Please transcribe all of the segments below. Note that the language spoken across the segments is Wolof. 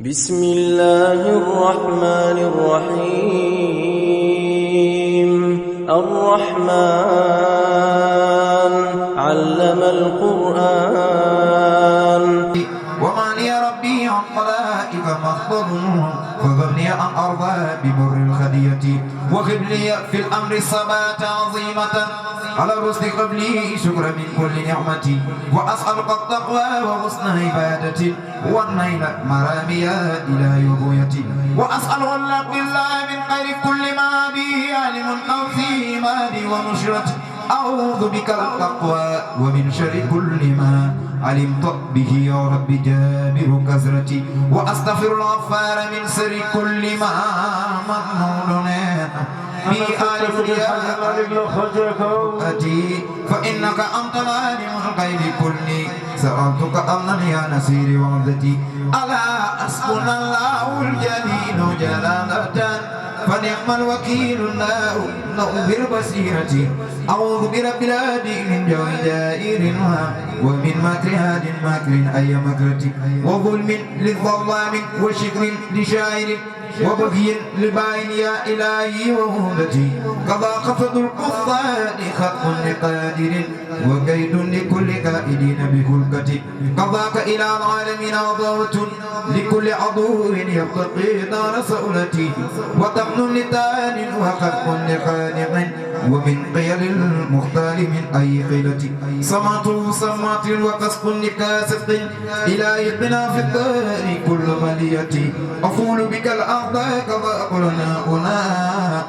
بسم الله الرحمن الرحيم الرحمن علم القرآن وما لي ربي عن خلائق مخبر فظني أن أرضى بمر الخدية وخب لي في الأمر الصبات عظيمة على الرسل قبلي شكر من كل نعمة وأسألك التقوى وحسن عبادة والنيل مرامي إلى يبويتي وأسأل الله بالله من خير كل ما به علم أو في مالي ونشرتي أعوذ بك التقوى ومن شر كل ما علمت به يا رب جابر كسرتي وأستغفر الغفار من سر كل ما ممنون في آل أتي فإنك أنت العالم الغيب كلي سألتك أمنا يا نصير وعظتي ألا حسبنا الله الجليل جلالة فنعم الوكيل نؤذر بصيرتي أعوذ برب الهادي من جوع جائر ومن مكر هاد مكر أي مكرتي وظلم للظلام وشكر لشاعر وبغي لباين يا إلهي وهدتي قضى خفض الكفار خط لقادر وكيد لكل كائدين بكلكتي قضاك إلى العالمين وضوت لكل عضو يبتقي دار سؤلتي وطمن لتان وخلق لخالق ومن قيل المختال من أي قيلتي سمعت وقصف لكاسف إلى يقنا في الدار كل مليتي أفول بك الأعضاء كما قلنا هنا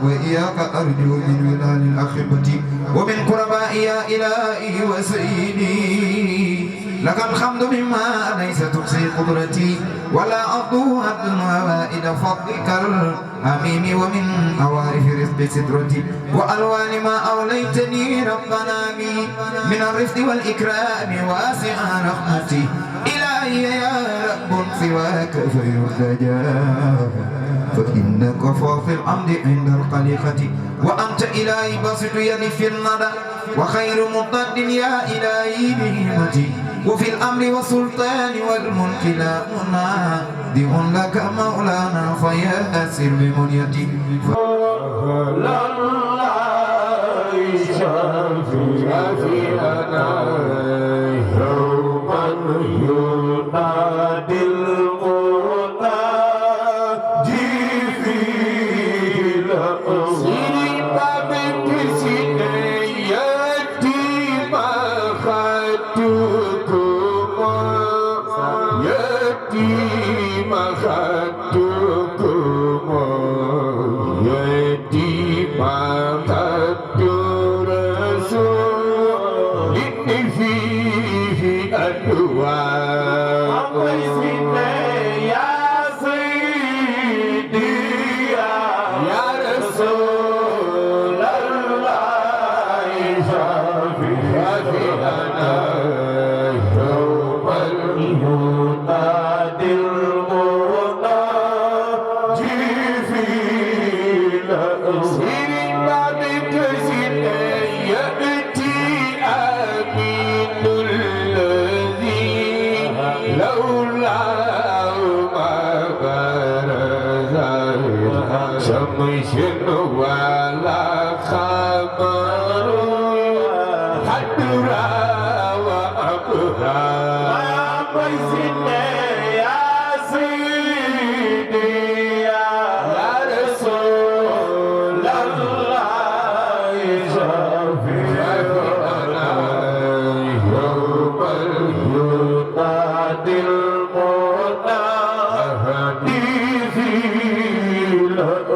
وإياك أرجو من ولال الأخبة ومن قرباء يا إلهي وسيدي لك الحمد مما ليس تحصي قدرتي ولا أرضو عبد موائد فضلك الحميم ومن عوارف رزق سترتي وألوان ما أوليتني ربنا بي من الرفق والإكرام واسع رحمتي إلهي يا رب سواك فيرتجى فإنك فاضل الأمر عند الخليقة وأنت إلهي باسط يدي في الندى وخير مضاد يا إلهي بهمتي وفي الأمر والسلطان والملك لا منادئ لك مولانا فيا أسر بمنيتي لا شافينا يوما ينادي المنادي في الأرض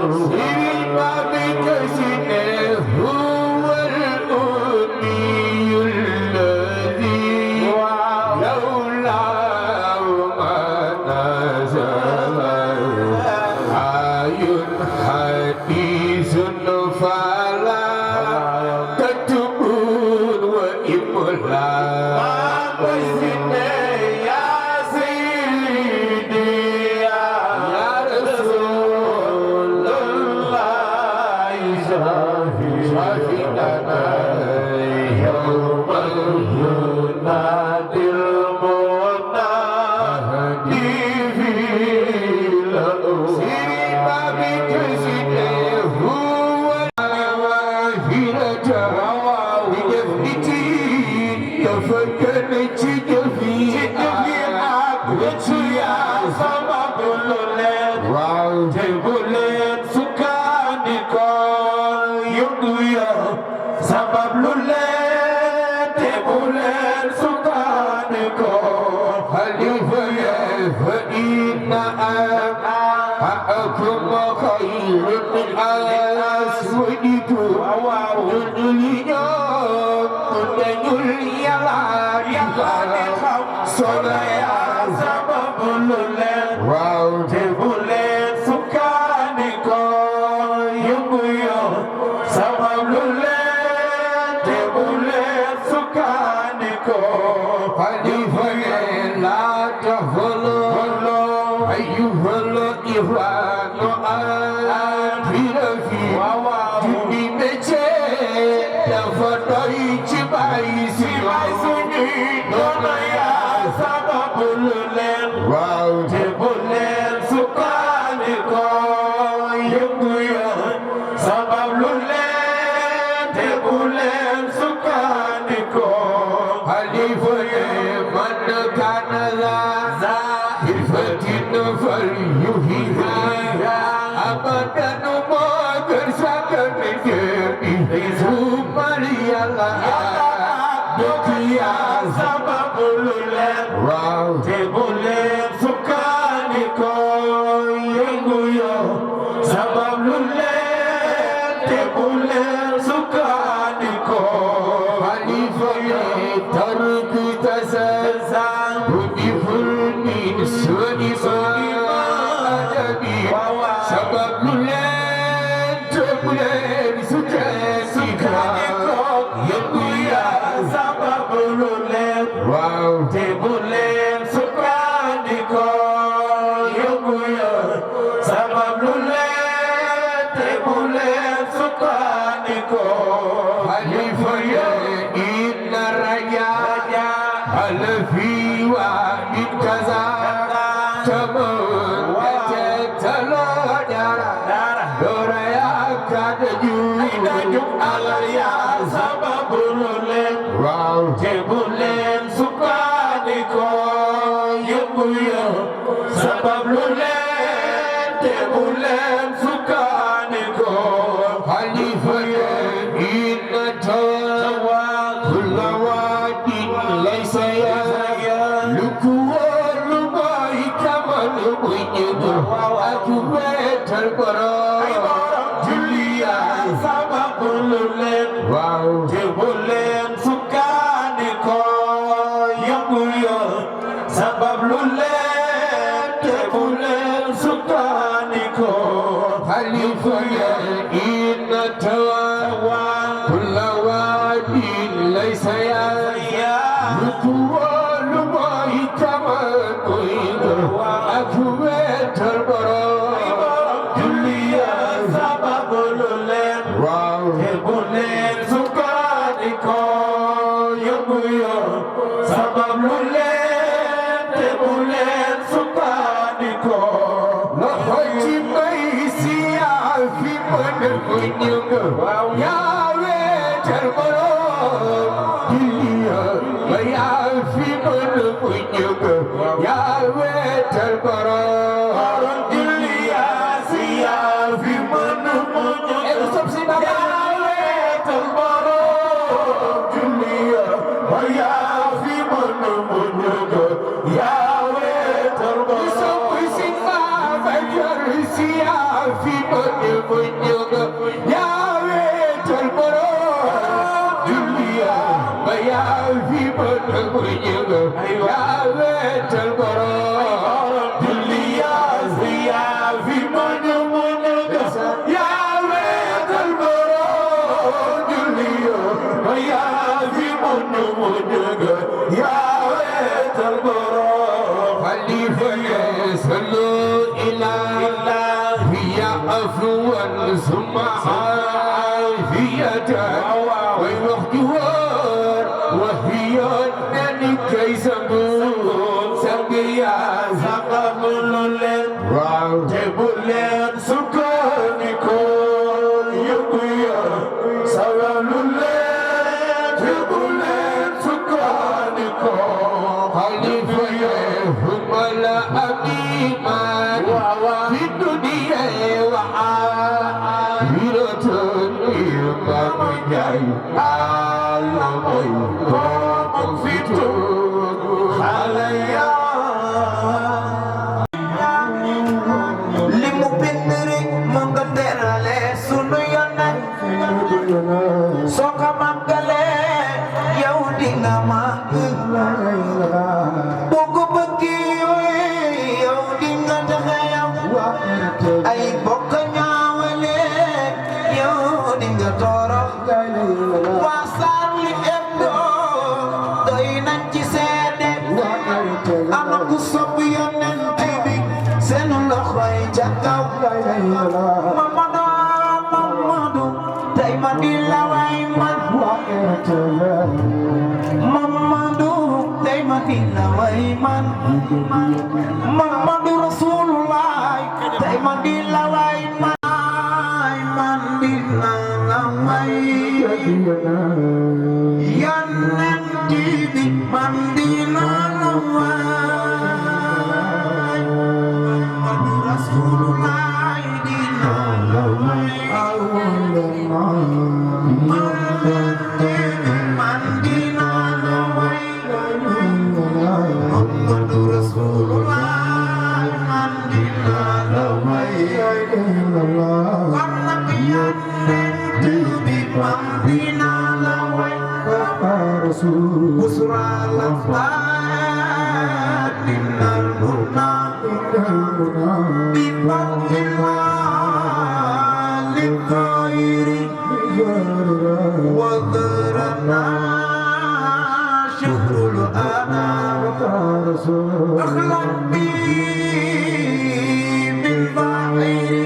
Siri babi kasi أكرم خير من أسودكم دنيا دنيا Solaya sababululen wow tebulen sukaniko yunguyo sababululen tebulen sukaniko palifayen la taholo ayuholo ihwano pirafi duni meche dafadoi chibai suni donaya sababululen wow tebulen sukaniko yunguyo sababululen tebulen sukaniko halifaye manakanaza zahirfatin falyuhiha abadanu magersakan menjadi sumariyala dukia sababululen wow tebulen sukaniko yunguyo sababululen tebulen sukaniko halifaye tarkita sazan bunifulmin sunima adabi sababululen tebulen sukaniko yunguyo sababululen wow tebulen sukaniko yunguyo sababululen tebulen sukaniko halifaye inna raja halafi wa inkaza tamun tetalodara doraya kadaju alaya sababululen wow tebulen sukaniko yunguyo sababululen tebulen sukaniko halifaye inna tawa kullawadin laysa ya lukuwar lumai kamal bunyidu aku betal borom julia sababululen wow tebulen sukaniko yunguyo sababululen tebulen sukaniko halifaye inna tawa kullawadin laysa ya lukuwar lumai kamal bunyidu aku betal borom julia sababululen wow tebulen sukaniko yunguyo sababululen tebulen sukaniko lahoji maisi afi menyungu yawe terboro dunia mayafi menyungu yawe terboro dunia siafi menyungu yawe terboro dunia mayafi menyungu yawe terboro ising bajar siafi menyungu yawe terboro dunia mayafi menyungu yawe terboro dunia siafi menyungu yawe terboro dunia mayafi menyungu yawe terboro halifaye sallu ila hiya afwan summa hafiyata wa yuhduwar wa hiya nani kaisabu sangiya sababululen tebulen sukaniko yunguyo sababululen tebulen sukaniko halifaye humala abiman fi dunia wa akhiratun imam jai alamai komong fitur halaya loxoy ca kaw Mamadou tey ma di la way man Mamadou tey ma di la way man Mamadou Rasulullah tey ma di la way man di la way Yonent bi man di la way Mamadou Rasulullah di la way Busra lafad minal huna bifadlillah lilkhairi wa dharana syukrul anam akhlaq bi bil bahiri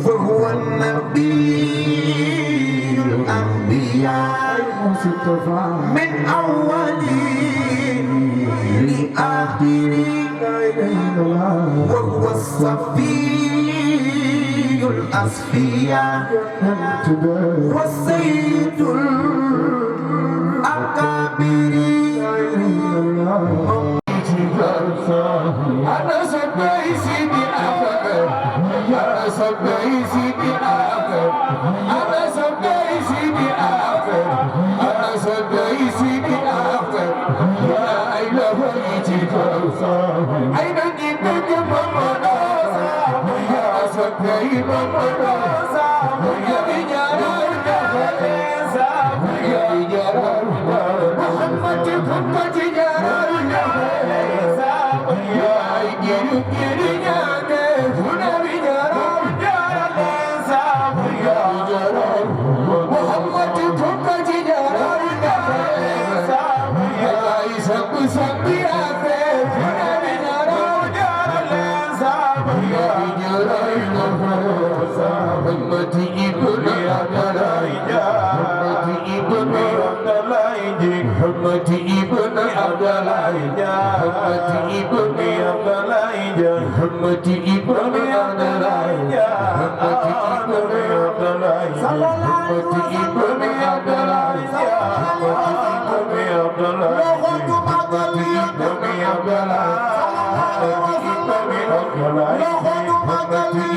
fahuwa nabiyul anbiya من أولي لآخري وهو الصفي الأصفياء والسيد الأكابر أنا سبعي سيدي أكبر أنا سبعي سيدي أكبر أنا سبعي سيدي أكبر أنا سبعي سيدي أكبر يا إله الإتكاف أين جبت محمد يا سبعي محمد يا إجارة يا إجارة محمد محمد إجارة يا إجارة هنا بجارة يا إجارة محمد محمد إجارة Sakti akhir, hina binara jalan sabar ya jalan Ummati ibnu Abdalaija, Ummati ibnu Abdalaija, Ummati ibnu Abdalaija, Ummati ibnu Abdalaija, Ummati ibnu Abdalaija, Ummati ibnu Abdalaija, Ummati ibnu Abdalaija, Ummati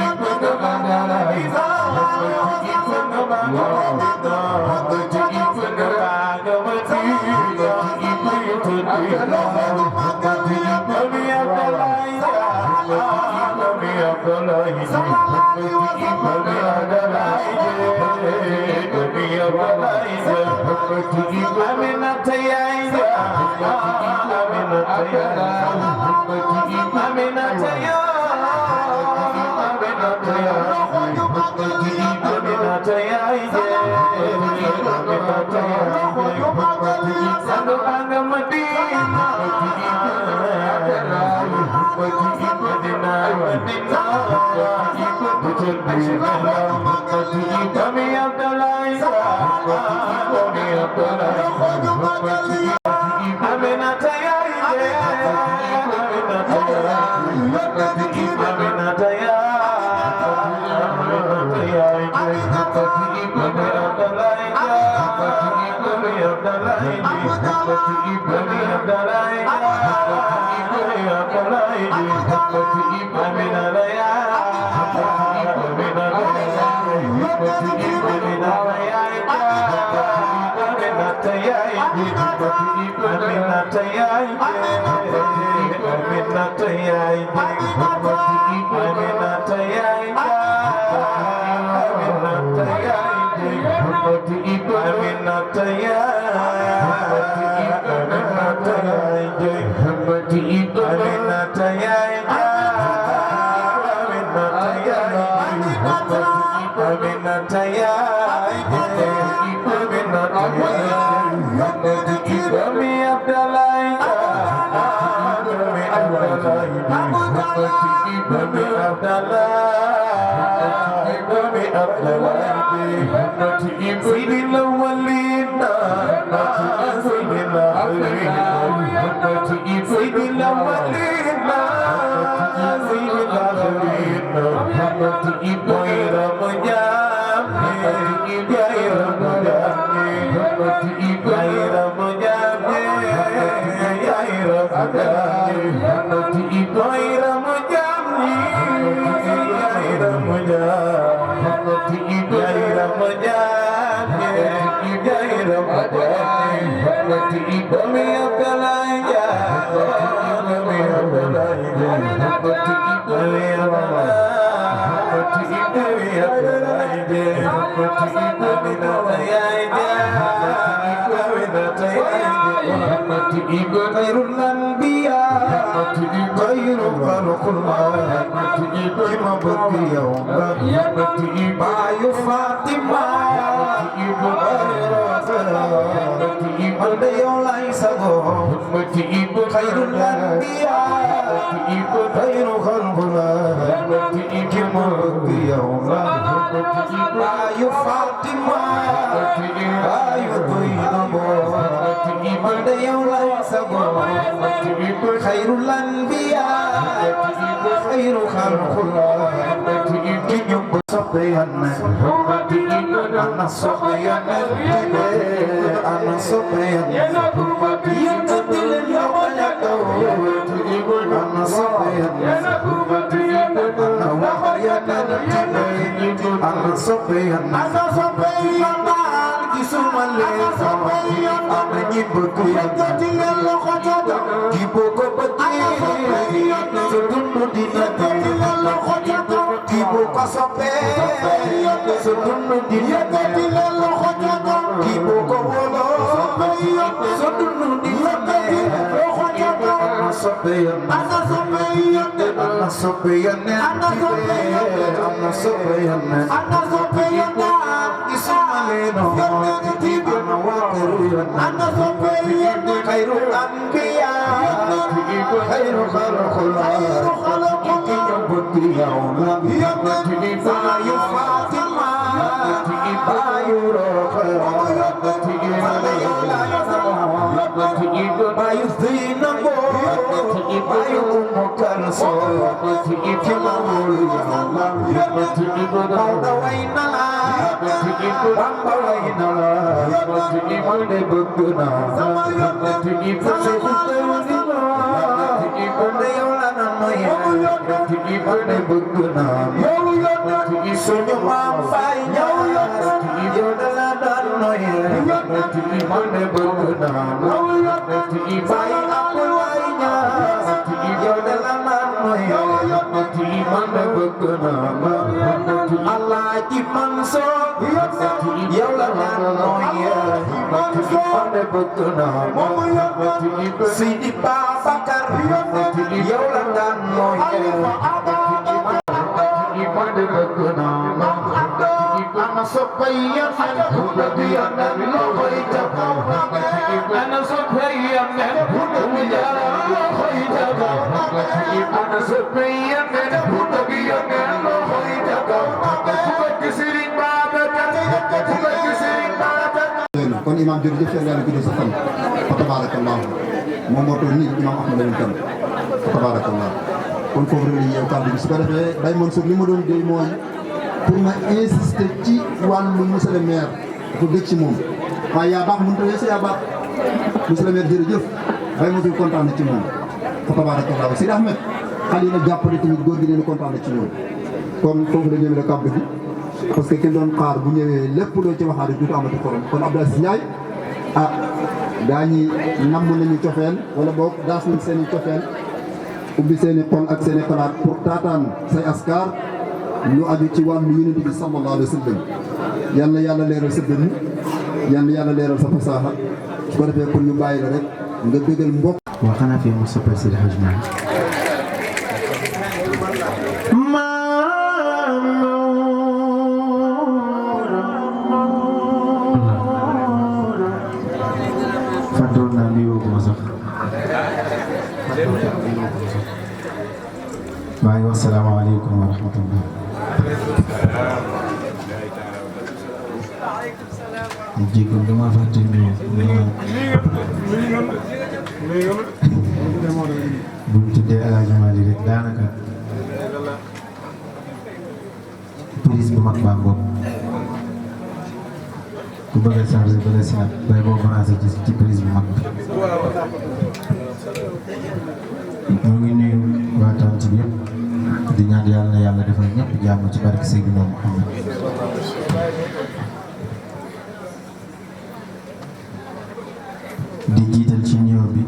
ibnu Abdallah kon imam jërëjëf yàlla na guddee sa fan fa tabarakallah moom moo toll nii imam Ahmad Lamine Kane fa tabarakallah kon foofu rek la ñuy yeew kàddu gi su ko defee Baye Mansour li ma doon déy mooy pour ma insister ci wàllu monsieur le maire dafa dëkk ci moom waaye yaa baax mënut a weesu yaa baax monsieur le maire jërëjëf Baye Mansour kontaan na ci moom fa tabarakallah Sidi Ahmed xale yi nag jàppale tamit góor gi leen kontaan na ci ñoom kon foofu la ñëwee la kàddu gi parce que kenn doon xaar bu ñëwee lépp loo ci waxaat duutu amati xorom kon Abdou Aziz Ndiaye ah gaa ñi namm nañu cofeel wala boog daas nañ seen i cofeel ubbi seen i xol ak seen i xalaat pour taataan say askar lu aju ci wàllu yonent bi sallallahu alayhi wa sallam yal na yàlla leeral sa dënn yal na yàlla leeral sa fasaaxa su ko defee pour ñu bàyyi la rek nga dëggal mbokk. waa xanaa fii mu soppal Seydi Hadji Malick asalaamaaleykum wa rahmatullah. jéegul dama fàtte ñëw buñ tuddee El Hadj Malick rek daanaka prise bu mag baa ngoog ku bëgg a chargé bëgg a sinap bay boo commencé ci prise bu mag bi. ñoo ngi nuyu waa tant bi yëpp di ñaan yàlla na yàlla defal ñëpp jàmm ci barke Seydina Muhammad. di jiital ci ñëw bi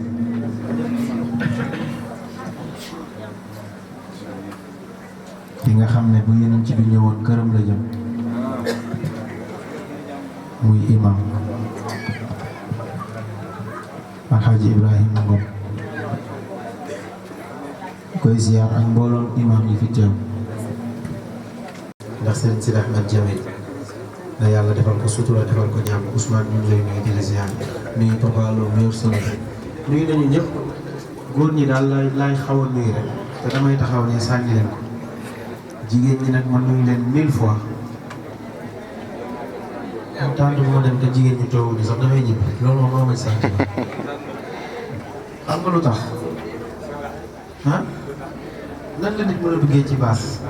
ki nga xam ne bu yeneen ci bi ñëwoon këram la jëm muy imam Alxaaji Ibrahima Ngom koy ziar ak mbooloom imam yi fi teew ndax seen Sidi Ahmed Jamil na yàlla defal ko sutura defal ko ñaam Ousmane ñu ngi lay nuyu di la ziar nuyu Papa Lo meilleur solution nuyu nañu ñëpp góor ñi daal laay xaw a nuyu rek te damay taxaw ne sànni leen ko jigéen ñi nag man nuyu leen 1000 fois tant que moo dem te jigéen ñi toog ni sax damay ñibbi loolu moom moo may sant xam nga lu tax ah nan la nit mën a duggee ci baas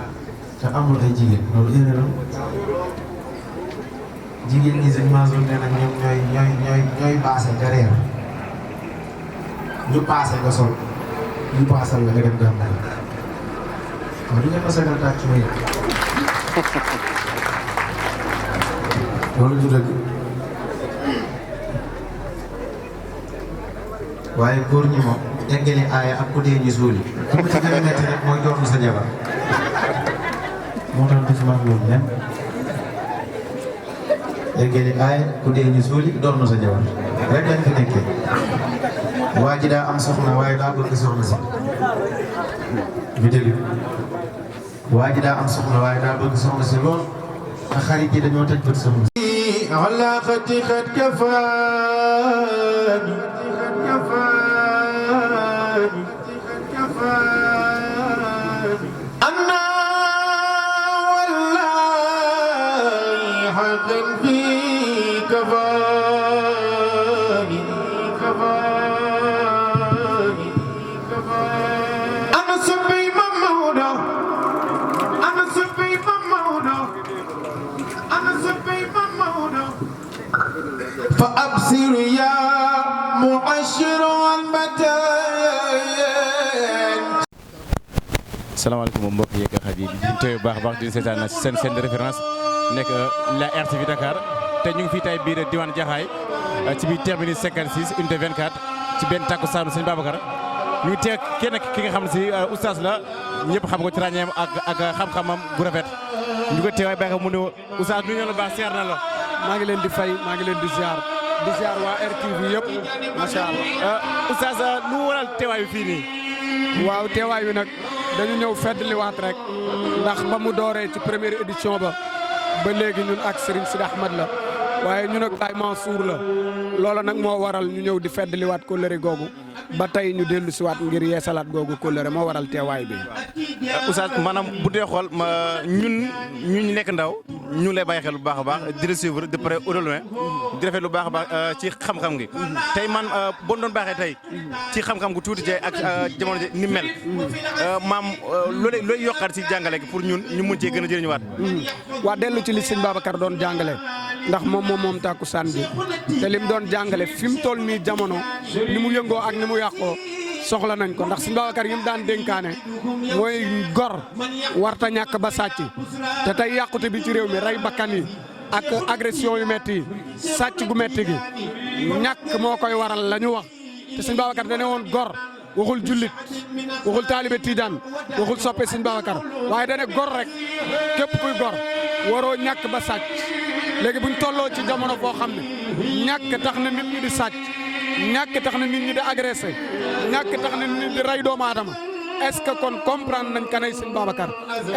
te amul ay jigéen loolu erreur la jigéen ñi seen maison nee na ñoom ñooy baase nga reer ñu paase nga sol ñu paasal la nga dem gàmmu waaw du ngeen ma sagal tàcc ma yëg loolu du dëgg waaye góor ñi moom eggali aaya ak ku dee ñu suuli ku mu ci gën a metti rek mooy jox sa jabar moo tax du ci mag loolu nen eggali aaya ku dee ñu suuli doon na sa jabar rek lañ fi nekkee waa ji daa am soxna waaye daa bëgg soxna si bi dégg waa ji daa am soxna waaye daa bëgg soxna si lool te xarit yi dañoo tëj bët soxna si علاقتي قد كفاني أنا والله حقا في كفاني أنا سبي ممونا أنا سبي ممونا أنا سبي ممونا فأبصر يا معشر المتين. salaamaaleykum mbokk yeeg xarit yi di teew baax baax di seetaan na seen chaîne de référence nekk la RTV Dakar te ñu ngi fii tey biir diwaan Jaxaay ci biir terminus 56 unité 24 ci benn takkusaanu sëñ Babacar ñu ngi teeg kenn ki nga xam ne si oustaz la ñëpp xam ko ci ràññeem ak xam-xamam bu rafet ñu ko teewaay baax mu ne oustaz nu ñu la baax seer na la. maa ngi leen di fay maa ngi leen di ziar waa RTV yëpp macha allah. oustaz lu waral teewaay bi fii nii. waaw teewaay bi nag dañu ñëw feddliwaat rek ndax ba mu dooree ci première édition ba léegi ñun ak Serigne Sidi Ahmed la waaye ñun ak Baye Mansour la loola nag moo waral ñu ñëw di feddliwaat kóllëre googu ba tey ñu dellu siwaat ngir yeesalaat googu kóllëre moo waral teewaay bi. oustaz maanaam bu dee xool ñun ñu nekk ndaw ñu ngi lay bàyyi xel bu baax a baax di la suivre de près ou de loin di rafet lu baax a baax ci xam-xam gi tey man boo doon baaxee tey ci xam-xam gu tuuti jee ak jamono ji ni mel maam looy yokkaat ci jàngale gi pour ñun ñu mun cee gën a jëriñuwaat. waa dellu ci li sëñ Babacar doon jàngale ndax moom takkusaan bi te lim doon jàngale fi mu toll nii jamono ni mu yëngoo ak ni mu yàqoo soxla nañ ko ndax sëñ Babacar yi mu daan dénkaane mooy gor warta ñàkk ba sàcc te tey yàqute bi ci réew mi rey bakkan yi ak agression yu metti yi sàcc gu metti gi ñàkk moo koy waral la ñu wax te sëñ Babacar dane woon gor waxul jullit waxul taalibe Tijaan waxul soppe sëñ Babacar waaye dane gor rek képp kuy gor waroo ñàkk ba sàcc léegi buñ tolloo ci jamono boo xam ne ñàkk tax na nit ñi di sàcc ñàkk tax na nit ñi di agressé ñàkk tax na nit ñi di rey doomu aadama est-ce que kon comprendre nañ kanay sëñ Babacar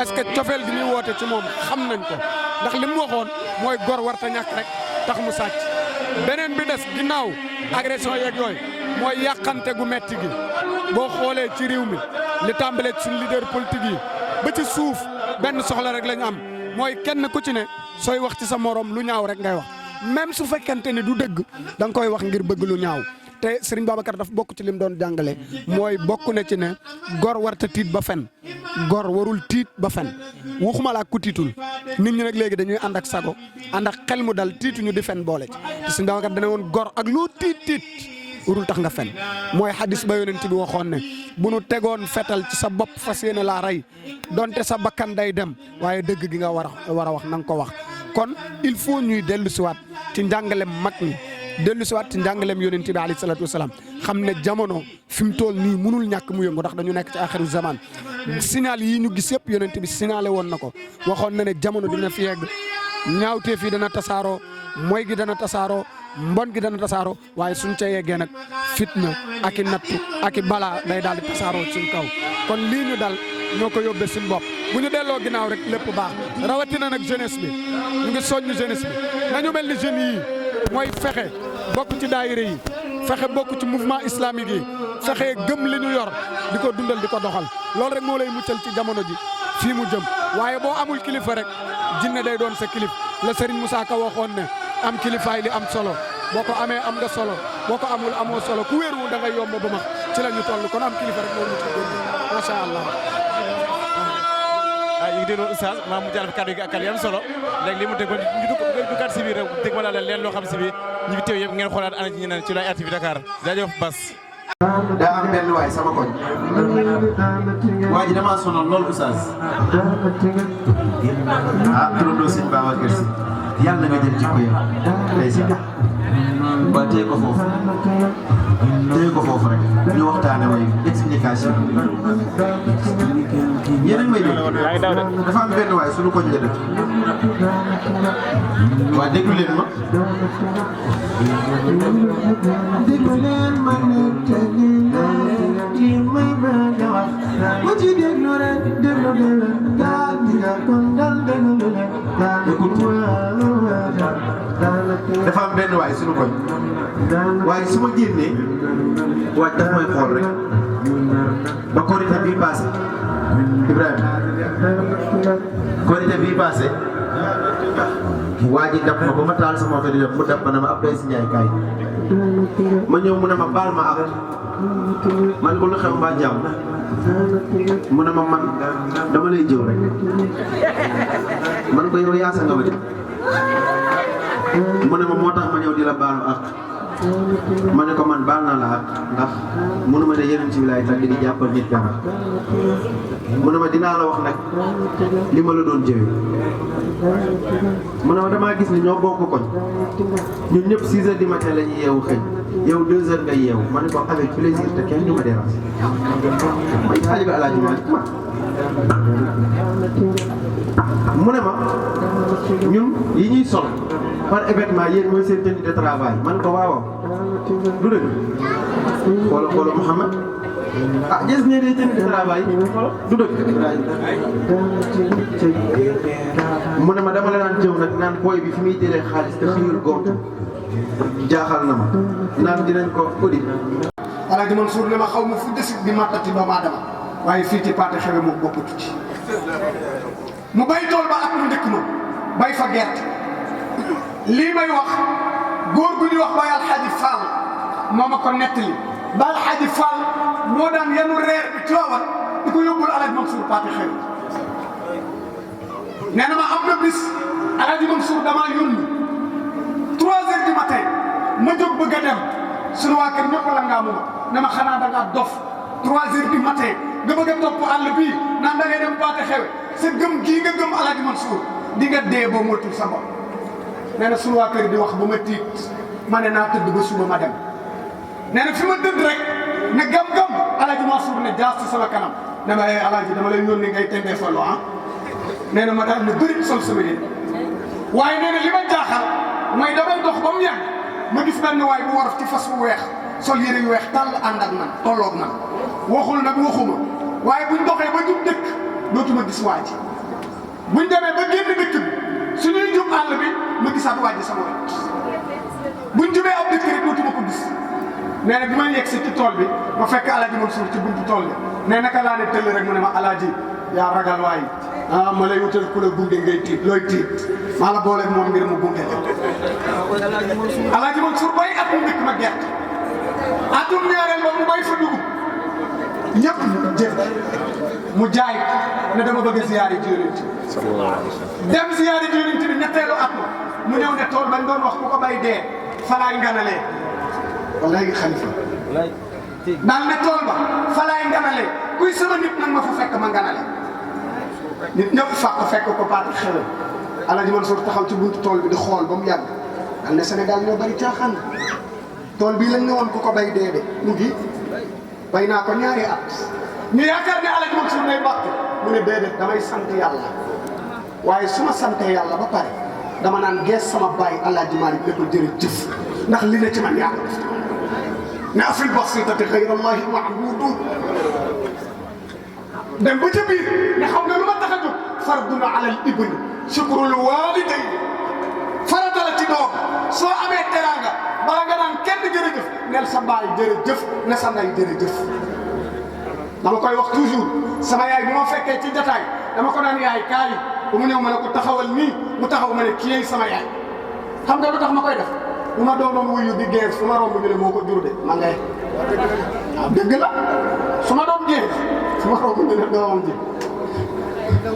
est-ce que cofeel gi ñuy woote ci moom xam nañ ko ndax li mu waxoon mooy gor warta ñàkk rek tax mu sàcc beneen bi des ginnaaw agression yeeg yooyu mooy yàqante gu metti gi boo xoolee ci réew mi li tàmbalee ci suñu leader politique yi ba ci suuf benn soxla rek lañ am mooy kenn ku ci ne sooy wax ci sa morom lu ñaaw rek ngay wax même su fekkente ne du dëgg da nga koy wax ngir bëgg lu ñaaw te Serigne Babacar daf bokk ci lim doon jàngale mooy bokk na ci ne gor warta tiit ba fen gor warul tiit ba fen waxuma laa ku tiitul nit ñi nag léegi dañuy ànd ak sago ànd ak xel mu dal tiituñu di fen boole ci te Serigne Babacar dana woon gor ak loo tiit warul tax nga fen mooy xadis ba yonent bi waxoon ne bu nu tegoon fetal ci sa bopp fas yéene laa rey donte sa bakkan day dem waaye dëgg gi nga war a wax na nga ko wax kon il faut ñuy dellu siwaat ci njàngalem mag ñi dellu siwaat ci njàngaleem yonent bi alayhi salaatu wasalaam xam ne jamono fi mu toll nii mënul ñàkk mu yëngu ndax dañu nekk ci axiru zaman signal yi ñu gis yëpp yonent bi signalé woon na ko waxoon na ne jamono dina fi yegg ñaawteef yi dana tasaaroo mooy gi dana tasaaroo mbon gi dana tasaaroo waaye suñ ca yeggee nag fitna ak i nattu ak i balaa day daal di tasaaroo suñ kaw kon lii ñu dal ñoo ko yóbbee suñ bopp bu ñu delloo ginnaaw rek lépp baax rawatina nag jeunesse bi ñu ngi soññ jeunesse bi nañu mel ni jeunes yi mooy fexe bokk ci daayira yi fexe bokk ci mouvement islamique yi fexe gëm li ñu yor di ko dundal di ko doxal loolu rek moo lay muccal ci jamono ji fii mu jëm waaye boo amul kilifa rek jinne day doon sa kilif la Serigne Moussa Ka waxoon ne am kilifaay li am solo boo ko amee am nga solo boo ko amul amoo solo ku wéeruwul da ngay yomb ba max ci la ñu toll kon am kilifa rek loolu muccal macha allah. ñu ngi déglu Oustaz maa mu jàll fi kàddu gi ak kàddu yi am solo léegi li mu dégg ñu duggaat si biir rek dégg ma daal leen loo xam si biir ñi fi teew yëpp ngeen xoolaat ana ci ñeneen ci la RTV Dakar jaajëf Bass. daa am benn waay sama koñ waa ji damaa sonal loolu Oustaz turandoo sëñ Babacar Si yàlla na nga jël jikko ya tey si ba téye ko foofu rek ñu waxtaane way explication yéen a ngi may dégg dafa am benn waay suñu koñ la dëkk waa déglu leen ma ci déglu rek dafa am benn waay suñu koñ waaye su ma génnee waaj daf may xool rek ba korité bii passé Ibrahima korité bii passé waa ji dab ma ba ma taal sama oto di dem mu dab ma ne ma Abdoulaye Si Ndiaye kaay ma ñëw mu ne ma baal ma ak man ko lu xew mbaa jàmm mu ne ma man dama lay jëw rek man ko yow yaasa nga ma de mu ne ma moo tax ma ñëw di la baalu ak ma ne ko man baal naa la ak ndax mënu ma ne yeneen ci wilaay tàgg di jàppal nit dara mu ne ma dinaa la wax nag li ma la doon jëwee mu ne ma damaa gis ni ñoo bokk koñ ñun ñëpp 6 heures du matin la ñuy yeewu xëy yow 2 heures nga yeewu ma ne ko avec plaisir te kenn du ma dérange may xaaj bi alaaji ma mu ne ma ñun yi ñuy sol par événement yéen mooy seen tenue de travail man ko waaw du dëgg xoolal Mouhamed ah gis ngeen ne tenue de travail du dëgg mu ne ma dama la naan jëw nag naan booy bi fi muy jëlee xaalis te xëyul gontu jaaxal na ma naan dinañ ko audit. Alaaji Mansour ne ma xaw ma fu desit di mattati doomu aadama waaye fii ci Pathé Xewe moom bokkatu ci mu bay tool ba at mu njëkk ma bay fa gerte lii may wax góor gu ñuy wax Baye Alxaaji Fall moo ma ko nettali Baye Alxaaji Fall moo daan yenu reer bi Tiwaawan di ko yóbbul Alaaji Mansour Pathé Xewe nee na ma am na bis Alaaji Mansour damaa yónni 3 heures du matin ma jóg bëgg a dem sunu waa kër ñëpp la ngaa moom ne ma xanaa da ngaa dof 3 heures du matin nga bëgg a topp àll bii naan da ngay dem Pathé Xewe sa gëm gii nga gëm Alaaji Mansour di nga dee boo moytul sa bopp nee na sunu waa kër di wax ba ma tiit ma ne naa tëdd ba suba ma dem nee na fi ma tëdd rek ne gam-gam Alaaji Mansour ne jaas ci sama kanam ne ma Alaaji dama lay yónni ngay tendee fa loo ah nee na ma daal ne bëri sol sama yéen waaye nee na li ma jaaxal mooy damay dox ba mu yàgg ma gis benn waay bu war ci fas bu weex sol yére yu weex tàll ànd ak man tolloog man waxul nag waxuma waaye buñ doxee ba jub dëkk dootuma gis waa ji buñ demee ba génn dëkk bi suñuy jub àll bi ma gisaat waa ji sama wet buñ jubee ab dëkk rek dootuma ko gis nee na bi may yegg si ci tool bi ma fekk Alaaji Mansour ci buntu tool bi nee naka laa ne tëll rek mu ne ma Alaaji yaa ragal waay ah ma lay wutal ku la gunge ngay tiit looy tiit maa la booleeg moom ngir mu gunge la. Alaaji Mansour bay at mu njëkk ma gerte atum ñaareel ba mu bay fa dugub ñëpp jëf mu jaay ne dama bëgg a ziyaari ji Yonent dem ziyaari ji Yonent bi ñetteelu at ma mu ñëw ne tool bañ doon wax ku ko bay dee falaay nganalee wallaay xalifa daal ne tool ba falaay nganalee kuy sama nit nag ma fa fekk ma nganale nit ñëpp fekk ko paati xewal Alaaji Mansour taxaw ci buntu tool bi di xool ba mu yàgg dal ne Sénégal ñoo bari caaxaan tool bii lañ ne woon ku ko bay dee de mu ngi bay naa ko ñaari at ñu yaakaar ne Alaaji Mansour lay bàq mu ne déedéet damay sant yàlla waaye su ma santee yàlla ba pare dama naan gees sama baay Alaaji Maalik ne ko jërëjëf ndax li ne ci man yaa ko def ne afil basitati xayra allahi mahmudun dem ba ca biir ne xam nga lu ma tax a jóg fardun ala al ibni shukrul walidayn farata la ci doom soo amee teraanga bala nga naan kenn jërëjëf neel sa baay jërëjëf ne sa ndey jërëjëf dama koy wax toujours sama yaay bu ma fekkee ci jataay dama ko naan yaay kaay bu mu ñëw ma ne ko taxawal nii mu taxaw ma ne kii sama yaay xam nga lu tax ma koy def bu ma doonoon wuyu di geer su ma romb ñu ne moo ko jur de ma ngay waaw dëgg la su ma doon geer su ma romb ñu ne doomam ji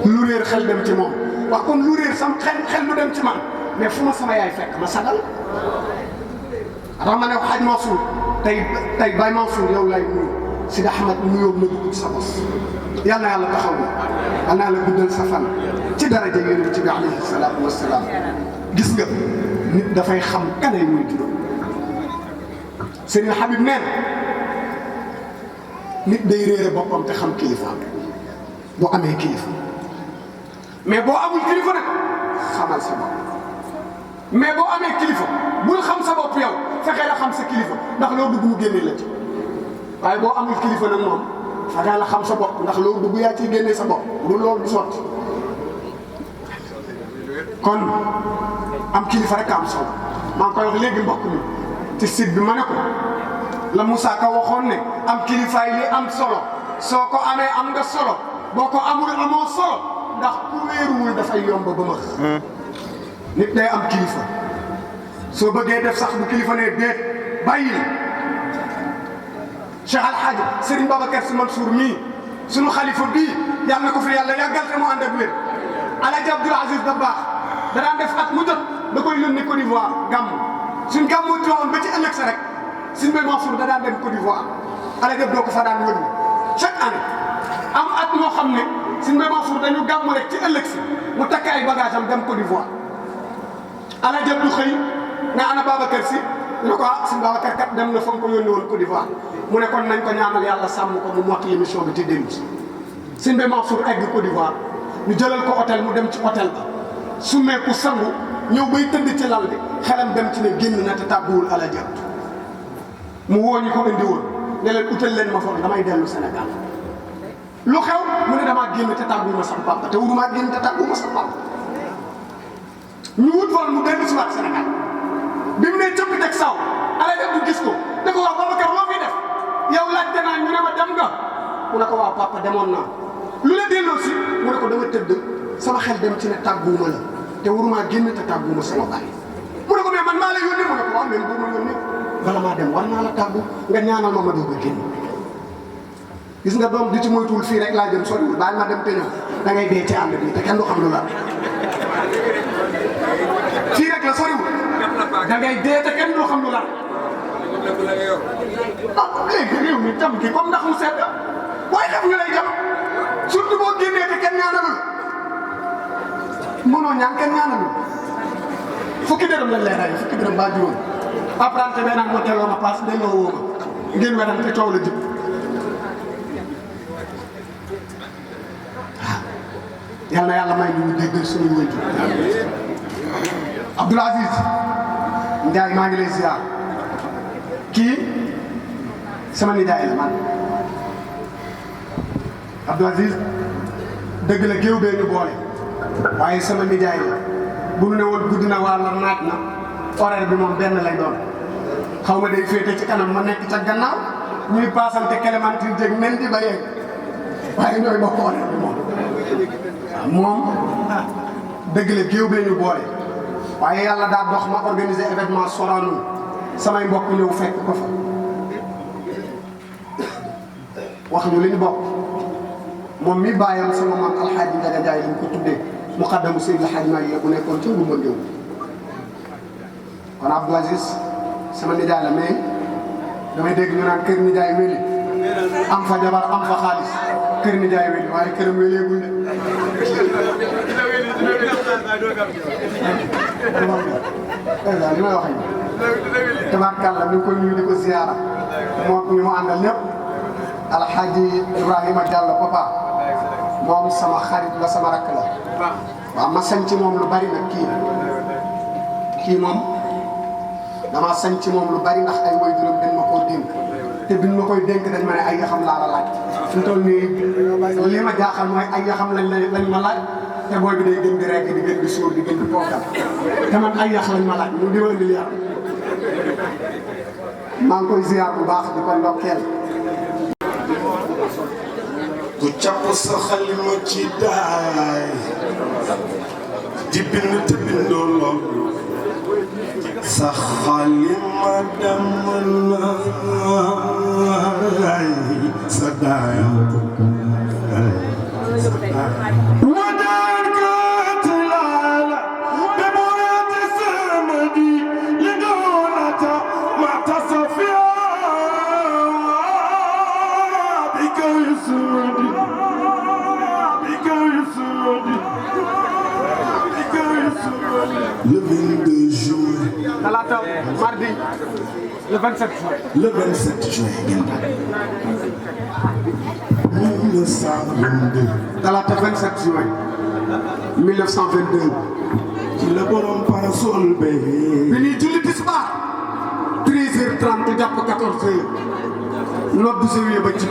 lu réer xel dem ci moom wax kon lu réer sam xel lu dem ci man mais fu ma sama yaay fekk ma sagal ma ne ko xaj Mansour tey Baye Mansour yow lay nuyu Sidi Ahmed nuyoo na dugg sa bos yal na yàlla taxaw na yal na yàlla guddal sa fan ci daraja Yonent bi alayhi salaatu wasalaam gis nga nit dafay xam kanay muy juróom Serigne Habib nee na nit day réere boppam te xam kilifa boo amee kilifa mais boo amul kilifa nag xamal sa bopp mais boo amee kilifa bul xam sa bopp yow fexee la xam sa kilifa ndax loo dugg mu génne la ci waaye boo amul kilifa nag moom fexee la xam sa bopp ndax loo dugg yaa ciy génne sa bopp lu loolu du sotti kon am kilifa rek am solo maa ngi koy wax léegi mbokk mi ci site bi ma ne ko la Moussa Ka waxoon ne am kilifaay li am solo soo ko amee am nga solo boo ko amul amoo solo ndax ku wéeruwul dafay yomb ba ma nit day am kilifa soo bëggee def sax bu kilifa ne déet bàyyi la Cheikh Al Hadj Serigne Babacar Sy Mansour mii sunu xalifa bii yàlla na ko fi yàlla yàggal te mu ànd ak wér Alaaji Abdoul Aziz Dabakh da daan def at mu jot da koy yónnee Côte d'Ivoire gàmmu suñ gàmmoo Tiwaawan ba ci ëllëg sa rek Serigne Baye Mansour da daan dem Côte d'Ivoire Alaaji Abdou ko fa daan yónni chaque année am at moo xam ne Serigne Baye Mansour dañu gàmmu rek ci ëllëg si mu takk ay bagage am dem Côte d'Ivoire Alaaji Abdou xëy nga ana Babacar Sy ne ko ah Serigne Babacar kat dem na fa nga ko yónni woon Côte d'Ivoire mu ne kon nañ ko ñaanal yàlla sàmm ko mu mottali émission bi ci dellu si Serigne Baye Mansour egg Côte d'Ivoire ñu jëlal ko hôtel mu dem ci hôtel ba summeeku sangu ñëw bay tëdd ci lal bi xelam dem ci ne génn na te tàgguwul Alaaji Abdu mu woo ñu ko indi woon ne leen utal leen ma foofu damay dellu Sénégal lu xew mu ne damaa génn te tàgguwuma sama papa te wurumaa génn te tàgguwuma sama papa ñu wut foon mu dellu si waat Sénégal bi mu ne cëpp teg saw Alaaji Abdu gis ko ne ko waaw Babacar loo fi def yow laajte naa ñu ne ma dem nga mu ne ko waaw papa demoon naa lu la delloo si mu ne ko dama tëdd sama xel dem ci ne tàgguwuma la te warumaa génn te tàgguwuma sama baay mu ne ko mais man maa la yónnee mu ne ko waaw même boo ma yónnee bala maa dem war naa la tàggu nga ñaanal ma doog a génn gis nga doom di ci moytuwul fii rek laa jëm soriwul bàyyi ma dem te ñëw da ngay dee ci àll bi te kenn du xam lu la fii rek la soriwul da ngay dee te kenn du xam lu la ah léegi réew mi tam ki comme ndax mu sedd waaye def ñu lay jam surtout boo génnee te kenn ñaanalul mënoo ñaan kenn ñaanalul fukki dërëm lañ lay rey fukki dërëm baa juróom apprenti be nag ma telloo ma paas delloo woo ma ngeen wedam te coow la jub waaw yal na yàlla may ñu déggal suñu wënju Abdoul Aziz Ndiaye maa ngi lay ziar kii sama nijaay la man Abdoul Aziz dëgg la géew bee ñu boole waaye sama nijaay la bu nu ne woon guddi na walla naaj na horaire bi moom benn lay doon xaw ma day féete ci kanam ma nekk ca gannaaw ñuy paasante Clémentine Dieng nen di ba yegg waaye ñooy bokk horaire bi moom moom dëgg la géew bee ñu boole waaye yàlla daa dox ma organiser événement Sorano samay mbokk ñëw fekk ko fa wax ñu li ñu bokk moom mi bàyyam sama maam Alxaaji Njaga Njaay lañ ko tuddee muqaddamu Seydi Alxaaji Maalik bu nekkoon ci Ndumba Ngéw kon Abdou Aziz sama nijaay la mais damay dégg ñu naan kër nijaay wéli am fa jabar am fa xaalis kër nijaay wéli waaye këram wéleegul de li may wax yi tabaarkàlla mi ngi koy nuyu di ko ziyaara moom ñu mu àndal ñëpp Alxaaji Ibrahima Diallo papa moom sama xarit la sama rakk la waaw ma sañ ci moom lu bari nag kii moom dama sañ ci moom lu bari ndax ay waajuram dañ ma koo dénk te biñ ma koy dénk dañ ma ne ay yaxam laa la laaj fi mu toll nii li ma jaaxal mooy ay yaxam lañ ma laaj te booy bi day gën di rekk di gën di suur di gën di toogal te man ay yax lañ ma laaj ñu di ma indil yaram maa ngi koy ziar bu baax di ko ndokkeel ku capp sa xalima ci daay di bind te bindoo lool sa xalima dem naay sa daaya Le 22 juin. Talaata mardi le 27 juin. Le 27 juin. 1922. Talaata 27 juin 1922. ci la borom parasol be. bi ñuy julli tisbaar 13h30 jàpp 14h. noddu Zawiya ba ci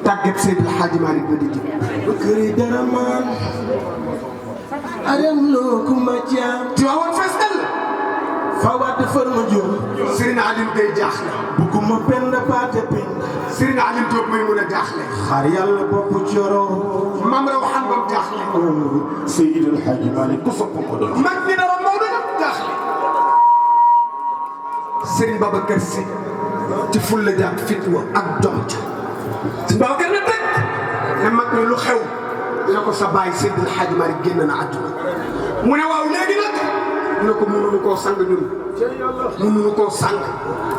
tàggat Seydi El Hadji Malick ba di ji. ba kër yi dara maan. Aram loo kuma jaam. tu awoon fees dell. Fawad fër ma jóg. Serigne Aline Gueye jaaxle. bugguma benn baate benn. Serigne Aline Diop may mun a jaaxle. xaar yàlla bopp coro. Mam Raw xam bam jaaxle. Seydi El Hadji Malick ku sopp ko doon. mag ñi dara Maodo ñëpp jaaxle. Serigne Babacar Sy ci fulla jaak fitwa ak doom ja. Serigne Babacar na teg ne mag ñi lu xew. ne ko sa baay Seydi El Hadji Malick génn na àdduna mu ne waaw léegi nag mu ne ko mënuñu koo sang ñun mënuñu koo sang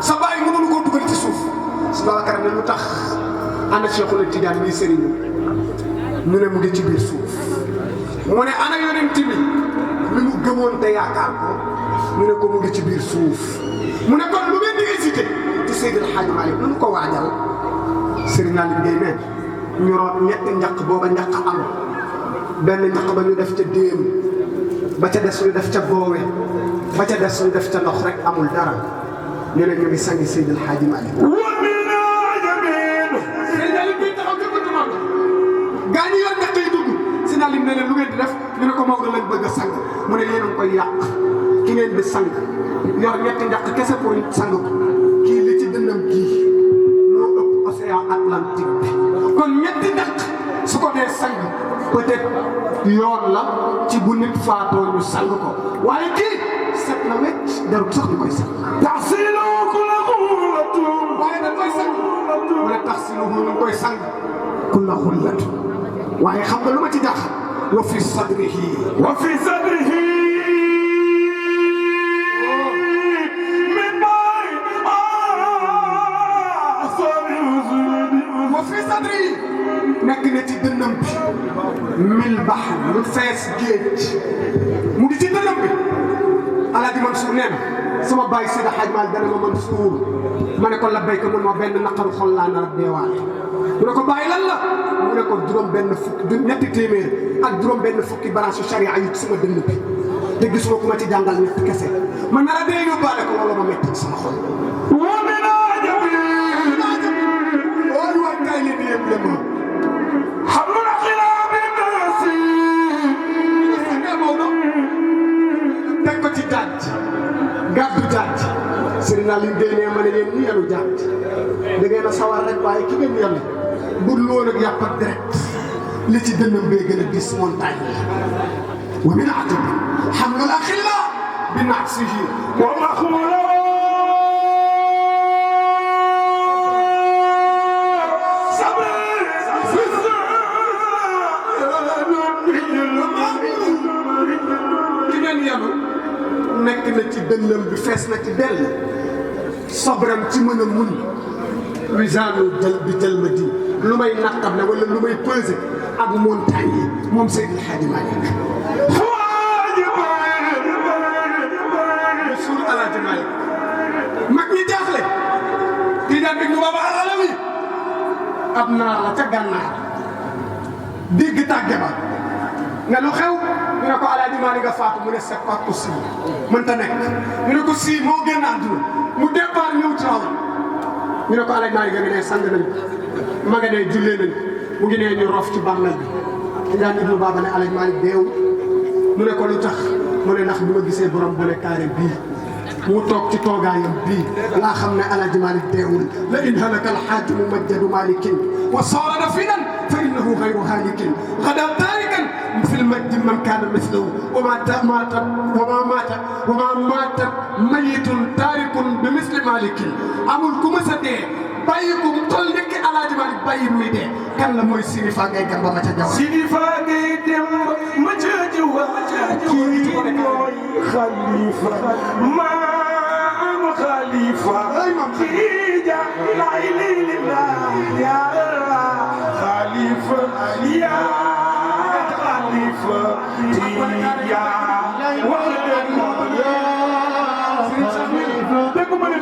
sa baay mënuñu koo dugal ci suuf si Babacar ne lu tax ana Cheikhul Tidiane muy sëriñ ñu ne mu ngi ci biir suuf mu ne ana yonent bi li mu gëmoon te yaakaar ko ñu ne ko mu ngi ci biir suuf mu ne kon lu ngeen di hésité ci Seydi El Hadji Malick nu ko waajal Serigne Aline Gueye ne ñu root ñetti njaq booba njaq am benn njaq ba ñu def ca déem ba ca des ñu def ca boowe ba ca des ñu def ca ndox rek amul dara ñu ne ñu ngi sangi Seydi El Hadji Malick. Serigne Aline Gueye taxaw ca buntu Maodo gaa ñi yor njaq yi dugg Serigne Aline ne leen lu ngeen di def ñu ne ko Maodo lañ bëgg a sang mu ne yéen a ngi koy yàq ki ngeen di sang yor ñetti njaq kese pour sang ko kii li ci dënnam kii moo ëpp océan Atlantique bi. kon ñetti njaq su ko dee sang peut-être yoon la ci bu nit faatoo ñu sang ko waaye kii set na wecc jarul sax ñu koy sang. taxsiluhu la xullatu waaye dañ koy sang mu ne taxsiluhu ñu koy sang kulla xullatu waaye xam nga lu ma ci jaaxal wa fi sadrihi nekk na ci dënnam bi mil bax lu fees géej mu ngi ci dënnam bi Alaaji Mansour nee na sama baay Seydi Hadji Malick dana ma Mansour ma ne ko la béykat mun ma benn naqaru xol laa nar a deewaale mu ne ko bàyyi lan la mu ne ko juróom benn fukki ñetti téeméer ak juróom benn fukki branche charia yi ci sama dënn bi te gisuma ku ma ci jàngal ñett kese ma nar a dee yóbbaale ko wala ma metti ci sama xol ooy waay kaay leen di yëpp la ma xamul xilaabi nasi Maodo teg ko ci jaaj gàddu jaaj Serigne Aline Gueye nee ma ne yéen ñi yenu jaaj da ngeen a sawar rek waaye ki ngeen yenu bu loon ak yàpp ak direct li ci dënnam bee gën a dis montagne wa min ajabi hamlul axilla bi nafsihi wa maxmula ki ngeen yenu nekk na ci dënnam bi fees na ci dell sabram ci mën a muñ wisaanu jël ma di lu may nattab ne wala lu may pesé ak montagne yi moom Seydil Hadji Malick suul Alaaji Malick mag ñi jaaxle di daan déglu Baba Alawi ab naar la ca gànnaar dégg tàgge ba nga lu xew ñu ne ko Alaaji Malick nga faatu mu ne c'est pas possible mënta nekk ñu ne ko si moo génn àdduna mu départ ñëw Tiwaawan ñu ne ko Alaaji Malick nga ne sang nañ ma nga ne jullee nañ mu ngi nee ñu rof ci bàmmeel bi di daan déglu Baba ne Alaaji Malick deew mu ne ko lu tax mu ne ndax bi ma gisee borom bu ne carré bii mu toog ci toogaayam bii laa xam ne Alaaji Malick deewul la in halaka alxaaju mumajjadu malikin wa saara dafinan fa innahu xayru haalikin xadaa taarikan fi lmajdi man kaana mislahu wa ma maata mayitun taarikun bi misli malikin amul ku mës a dee bàyyi ko mu toll nekk Alaaji Malick bàyyi muy dee kan la mooy Sidi Fa ngay dem ba ma ca jaww Sidi Fa ngay dem ma ca jaww kii mooy xalifa maam xalifa kii ja la ilaha ya xalifa ya xalifa ya wax leen ko dégg ma ne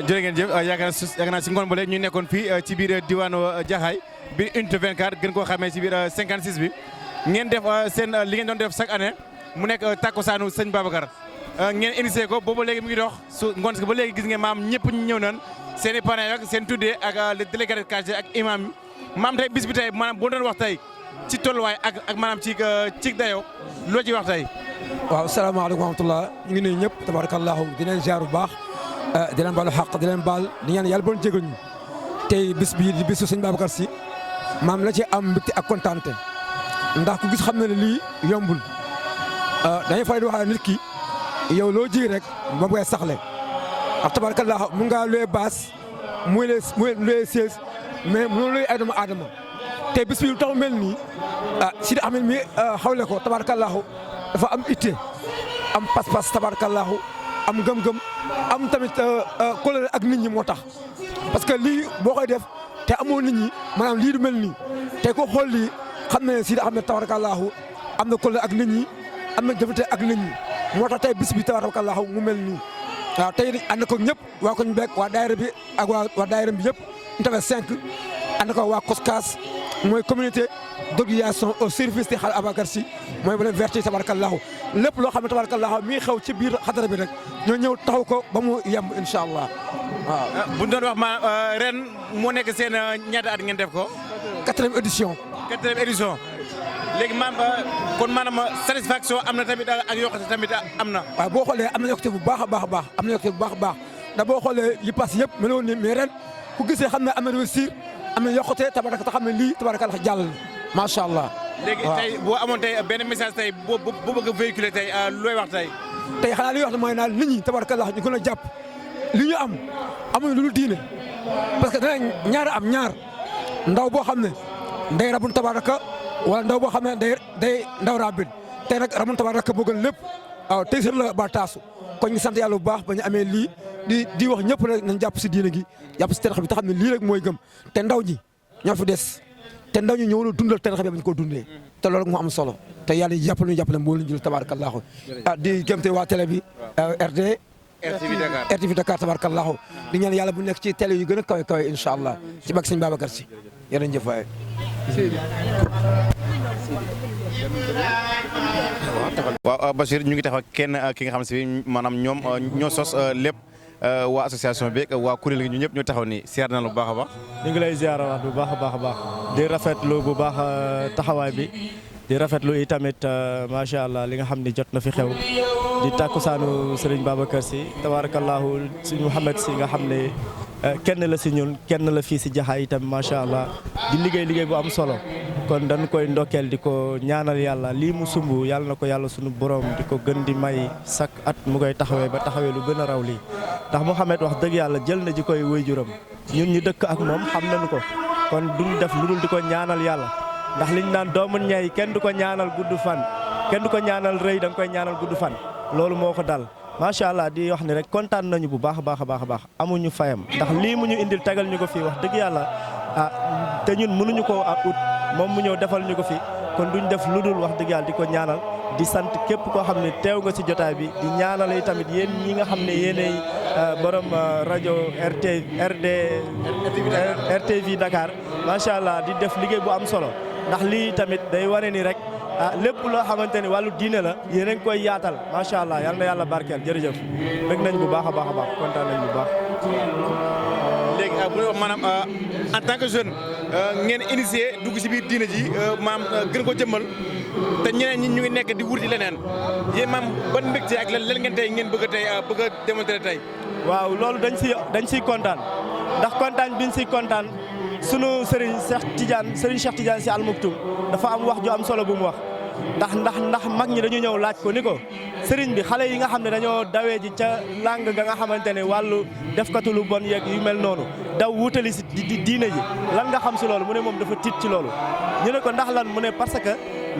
jërë ngeen jëf yaakaar naa si ngoon ba léegi ñu nekkoon fii ci biir diwaanu Jaxaay biir unité 24 gën koo xamee ci biir 56 bi ngeen def seen li ngeen doon def chaque année mu nekk takkusaanu sëñ Babacar ngeen initié ko boobu léegi mu ngi dox su ngoon si ba léegi gis ngeen maam ñëpp ñu ñëw nañ seen i parrain ak seen tuddee ak le délégué de quartier ak imam yi maam tey bis bi tey maanaam boo doon wax tey ci tolluwaay ak maanaam ci dayoo loo ci wax tey. waaw salaamaaleykum wa rahmatulah ñu ngi nuyu ñëpp tabarakallahu di leen jaar bu baax di leen baalu xaq di leen baal di ñaan yàlla bon jégal ñu tey bis bii di bisu sëñ Babacar Sy maam la ci am mbégte ak kontaante ndax ku gis xam na ne lii yombul dañuy fay di wax nit ki yow loo ji rek moom ngay saxle ak tabarakallahu mun ngaa luy baas muy luy sées mais mënoo luy ay doomu aadama tey bis bii lu tax mel nii Sidi Ahmed mi xawle ko tabarakallahu dafa am itte am pas-pas tabarakallahu am gëm-gëm am tamit kóllëre ak nit ñi moo tax parce que lii boo koy def te amoo nit ñi maanaam lii du mel nii te ko xool lii xam na ne Sidi Ahmed tabarakallahu am na kóllëre ak nit ñi am na jëfante ak nit ñi moo tax tey bis bi tabarakallahu mu mel nii waaw tey ànd ko ñëpp waa koñ beeg waa daayira bi ak waa daayira bi yëpp ñu tawee 5 ànd ko waa COSCAS mooy communauté d'organisation au service de Xaal Ababacar Sy mooy bu leen verti tabarakallahu lépp loo xam ne tabarakallahu mi xew ci biir xadara bi rek ñoo ñëw taxaw ko ba mu yemb incha allah waaw. bu ñu doon wax ma ren moo nekk seen ñaata at ngeen def ko. 4e édition. 4e édition léegi kon maanaam satisfaction am na tamit ak yokkute tamit am na. waaw boo xoolee am na yokkute bu baax a baax a baax am na yokkute bu baax a baax ndax boo xoolee yi pass yëpp meloon ni mais ren ku gisee xam ne am na réussir am na yokkute tabaraka te xam ne lii tabaraka la jàll na macha allah. léegi tey boo amoon tey benn message tey boo bëgg a véhiculer tey looy wax tey. tey xanaa li wax ne mooy naan nit ñi tabaraka la ñu gën a jàpp li ñu am amuñu lu dul diine parce que danañ ñaar ndaw boo xam ne ndey rabun tabaraka wala ndaw boo xam ne day ndaw rabin tey nag rabun tabaraka boo gën lépp waaw tey sër la ba taasu kon ñu sant yàlla bu baax ba ñu amee lii di wax ñëpp rek nañ jàpp si diine gi jàpp si tarixa bi te xam ne lii rek mooy gëm te ndaw ñi ñoo fi des te ndaw ñi ñëw na dundal tarixa bi bañ ko dundee te loolu moo am solo te yàlla jàppale ñu jàppale mbooloo ñu jël tabarakallahu di gëm te waa télé bi RTV Dakar tabarakallahu di ñaan yàlla bu nekk ci télé yu gën a kawe kawe incha allah ci bak sëñ Babacar Sy jërëjëf waay. waaw Bachir ñu ngi taxaw kenn ki nga xam si maanaam ñoom ñoo sos lépp waa association bi waa kuréel gi ñu ñëpp ñu taxaw nii seer na lu baax a baax. ñu ngi lay ziarawaat bu baax a baax a baax di rafetlu bu baax taxawaay bi di rafetlu itamit macha allah li nga xam ni jot na fi xew di takkusaanu Serigne Babacar Sy tabarakallahu si Mouhamed Sy nga xam ne kenn la si ñun kenn la fii si Jaxaay itam macha allah di liggéey bu am solo. kon dañu koy ndokkeel di ko ñaanal yàlla lii mu sumb yàlla na ko yàlla sunu borom di ko gën di may chaque at mu koy taxawee ba taxawee lu gën a raw lii ndax Mouhamed wax dëgg yàlla jël na ji koy waajuram ñun ñu dëkk ak moom xam nañu ko kon duñ def lu dul di ko ñaanal yàlla ndax liñ naan doomu ñay kenn du ko ñaanal gudd fan kenn du ko ñaanal rëy da nga koy ñaanal gudd fan loolu moo ko dal macha allah di wax ni rek kontaan nañu bu baax a baax a baax a baax amuñu fayam ndax lii mu ñu indil tegal ñu ko fii wax dëgg yàlla te ñun mënuñu koo ut moom mu ñëw defal ñu ko fi kon duñ def lu dul wax dëgg yàlla di ko ñaanal di sant képp koo xam ne teew nga ci jotaay bi di ñaanal yi tamit yéen ñi nga xam ne yéenay borom rajo RTV Dakar macha allah di def liggéey bu am solo ndax lii tamit day wane ni rek lépp loo xamante ni wàllu diine la yéen a ngi koy yaatal macha allah yal na yàlla barkeel jërëjëf bëgg nañ bu baax a baax a baax kontaan nañ bu baax. léegi bu maanaam en tant que jeune ngeen initié dugg ci biir diine ji maam gën ko jëmmal te ñeneen ñi ñu ngi nekk di wuti leneen yéen maam ban mbégte ak lan ngeen tey ngeen bëgg a démontrer tey. waaw loolu dañ siy kontaan ndax kontaan biñ siy kontaan sunu Serigne Cheikh Tidiane Sy Al Maktoum dafa am wax ju am solo bu mu wax ndax mag ñi dañu ñëw laaj ko ni ko Serigne bi xale yi nga xam ne dañoo dawee ji ca làng ga nga xamante ne wàllu defkatu lu bon yeeg yu mel noonu daw wutali si diine ji lan nga xam si loolu mu ne moom dafa tiit ci loolu ñu ne ko ndax lan mu ne parce que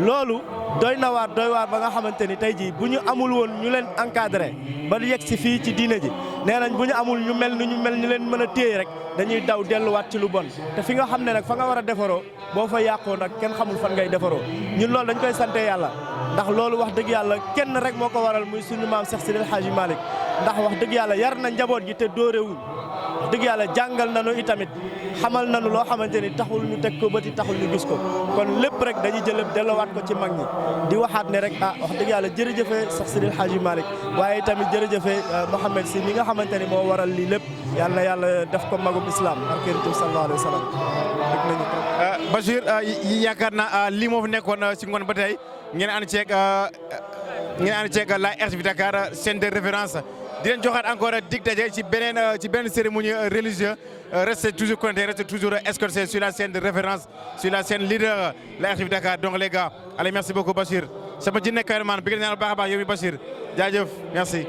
loolu doy waar ba nga xamante ni tey jii bu ñu amul woon ñu leen encadré ba yegg si fii ci diine ji nee nañ bu ñu amul ñu mel ñu leen mën a téye rek dañuy daw delluwaat ci lu bon te fi nga xam ne nag fa nga war a defaroo boo fa yàqoo nag kenn xamul fan ngay defaroo ñun loolu dañ koy sante yàlla ndax loolu wax dëgg yàlla kenn rek moo ko waral muy suñu maam Cheikh Sidil Hadji Malick ndax wax dëgg yàlla yar na njaboot gi te dóorewuñ wax dëgg yàlla jàngal nañu itamit xamal nañu loo xamante ni taxul ñu teg ko bëti taxul ñu gis ko kon lépp rek dañuy jël delloowaat ko ci mag ñi di waxaat ne rek wax dëgg yàlla jërëjëfe Cheikh Sidil Hadji Malick waaye tamit jërëjëfe Mouhamed Sy mi nga xamante ni moo waral lii lépp yal na yàlla def ko magum islam ak Yonent bi sallallahu alayhi wa sallam dëgg nañu Bachir yaakaar naa lii moo fi nekkoon ci ngoon ba tey ngeen ànd ceeg la RTV Dakar chaîne de référence di leen joxaat encore dig daje ci beneen cérémonie religieuse restez toujours connectés restez toujours escortés sur la chaîne de référence sur la chaîne leader la RTV Dakar donc les gars allez merci beaucoup Bachir sama ji nekk man bi ngeen ñaan baax a baax yow mi Bachir jaajëf merci